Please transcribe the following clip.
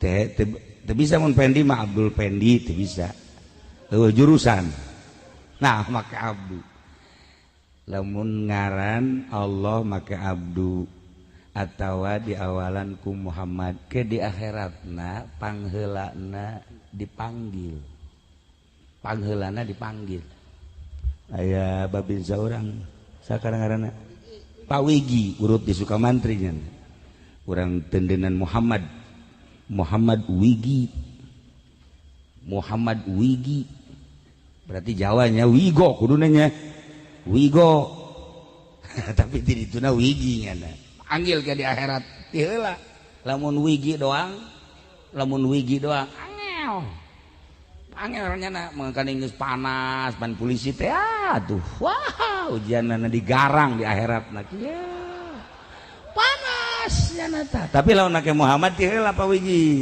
Teh teu bisa mun Pendi mah, Abdul Pendi teu bisa. Eueuh jurusan. Nah, make Abdu. Lamun ngaran Allah make Abdu atawa diawalan ku Muhammad, ke di akhiratna pangheulana dipanggil. Pangheulana dipanggil. Aya babinsa urang sakarang ngaranna Pak Wigi, urut di Sukamantri nya. Urang tendenan Muhammad, Muhammad Wigi, Muhammad Wigi berarti Jawanya Wigo, kuduna nya Wigo, tapi di dituna Wigi nya. Panggil ke di akhirat ti heula. Lamun Wigi doang, lamun Wigi doang angel, angel nya. Mangkana geus panas pan polisi teh, aduh, wah, ujianna digarang di akhirat na kieu panas nya ta. Tapi lamun make Muhammad ti heula, Pak Wigi.